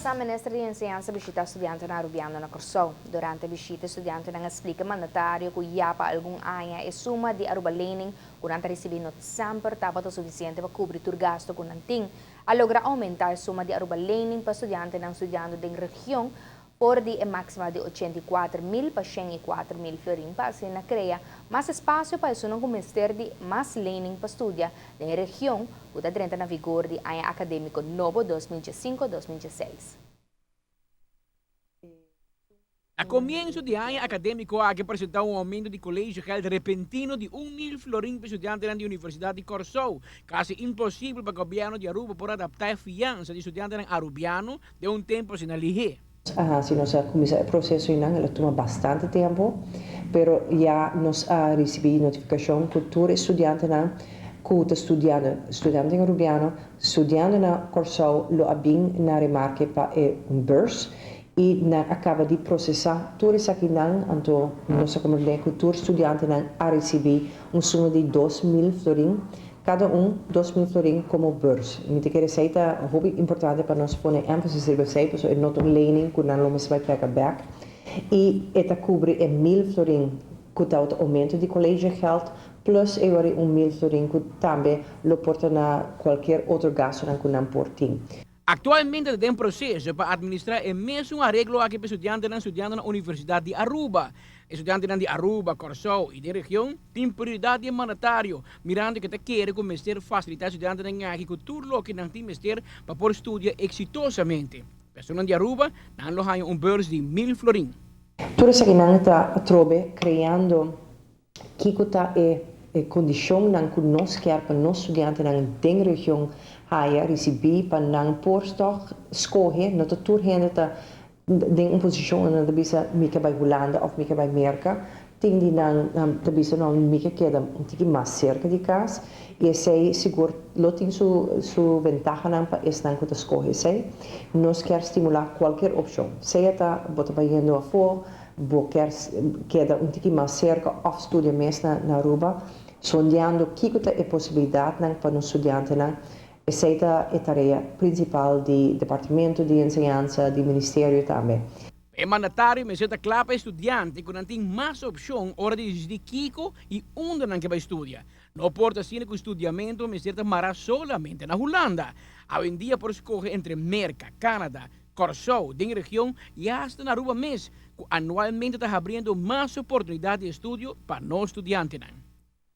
Pasá Minister di Enseñansa a bishitá studiantenan Arubiano na Kòrsou. Durante e bishita e studiantenan a splika e mandatario ku ya pa algun aña e suma di Arubalening ku nan ta risibí no semper tabata sufisiente pa kubri tur gastu ku nan tin. A logra oumentá e suma di Arubalening pa studiantenan studiando den region for di e máksima di 84.000 pa 104.000 florin pa asina krea mas espasio pa esunnan ku mester di mas lening pa studia den e region ku ta drenta na vigor di aña akadémiko nobo 2015, 2016. Na komienso di aña akadémiko aki a presentá un oumento di kolegiogeld repentino di 1000 florin pa estudiantenan di Universidat di Kòrsou. Kasi imposibel pa gobièrnu di Aruba por adaptá e fiansa di estudiantenan arubiano den un tempu asina lihé. A Si nos a kuminsá e proseso einan el a tuma bastante tempu, pero ya nos a risibí notifikashon ku tur e studiantenan ku ta studiando, studiantenan arubiano, studiando na Kòrsou lo a bin na remarke pa e burs i nan a kaba di prosesá tur esakinan, anto nos a komprendé ku tur studiantenan a risibí un suma di 2000 florin Kada un 2000 florin komo burs. Mi ta kere esei ta hopi importante pa nos pone énfasis riba esei pasobra e no ta un lening ku nan lo mester bai treka bèk i e ta kubri e mil florin ku ta ota oumento di collegegeld plus e ora un mil florin ku tambe lo por ta na kualkier otro gastunan ku nan por tin. Aktualmente ta den proseso pa administrá e mesun areglo aki pa estudiantenan studiando na Universidat di Aruba. Estudiantenan di Aruba, Kòrsou i den region tin prioridat di e mandatario, mirando ku e ta kere ku mester fasilitá estudiantenan aki ku tur loke nan tin mester pa por studia eksitosamente. Personanan di Aruba, nan lo haña un beurs di 1000 florin. Tur esakinan ta atrobe kreando Kiko ta e kondishonnan ku nos kier pa nos studiantenan den region haya, risibí, pa nan por tòg skohe? No ta tur hende ta den un posishon unda nan ta bisa mi ke bai Hulanda òf mi ke bai Merka. Tin di nan ta bisa no mi ke keda un tiki mas serka di kas i esei sigur lo tin su su bentahanan pa esnan ku ta skohe esei. Nos kier stimulá kualkier opshon, sea ta bo ta bayendo afó, Bo kier keda un tiki mas serka òf studia mes na Aruba? Sondeando kiko ta e posibilidatnan pa nos studiantenan, esei ta e tarea prinsipal di Departamento di Enseñansa di Ministerio tambe. E mandatario mester ta kla pa e studiante ku nan tin mas opshon ora di disidí kiko i unda nan ke bai studia. No por ta asina ku studiamentu mester ta mará solamente na Hulanda. Awendia por skohe entre Merka, Kanada, Kòrsou, den region i asta na Aruba mes, ku anualmente ta habriendo mas oportunidat di estudio pa nos studiantenan.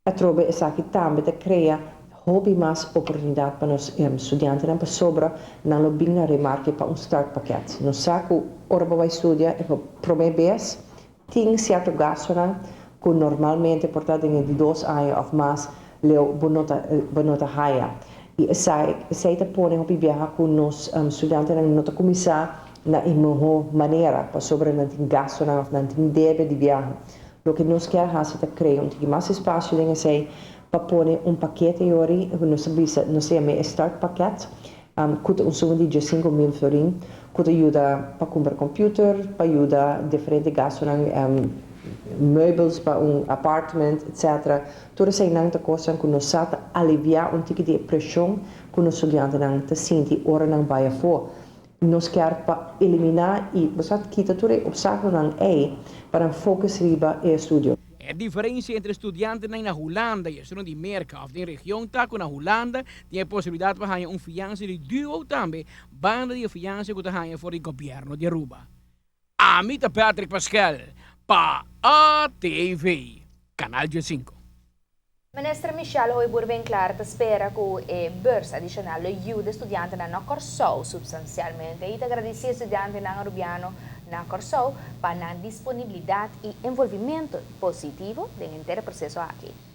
Atrobe esaki tambe ta krea hopi mas oportunidat pa nos studiantenan pasobra nan lo bin na remarke pa un startpakket. Nos sa ku ora bo bai studia e promé bes tin sierto gastunan ku normalmente por ta den e di dos aña òf mas leu bo no ta bo no ta haya. I esai esei ta pone hopi biaha ku nos studiantenan no ta kuminsá na e mihó manera pasobra nan tin gastunan òf nan tin debe di biaha. Loke nos kier hasi ta krea un tiki mas espasio den esei pa pone un pakete yori ku nos ta bisa nos ta yam'é e startpakket ku ta un suma di 15.000 florin ku ta yuda pa kumpra computer, pa yuda diferente gastunan, meubels pa un apartment, etc. Tur eseinan ta kosnan ku nos sa ta aliviá un tiki di e preshon ku nos studiantenan ta sinti ora nan bai afó. Nos kier pa eliminá i bo sa kita tur e opstákulonan ei pa nan focus riba e estudio. E diferensia entre studiantenan na Hulanda i esunnan di Merka òf den region ta ku na Hulanda tin e posibilidat pa haña un fiansa di duo tambe banda di e fiansa ku ta haña for di gobièrnu di Aruba. Ami ta Patrick Paskel pa ATV, Kanal 15. Minister Michelle Hooyboer-Winklaar ta spera ku e beurs adishonal lo yuda studiantenan na Kòrsou supstansialmente i ta gradisí e studiantenan arubiano na Kòrsou pa nan disponibilidat i envolvimentu positivo den henter e proseso aki.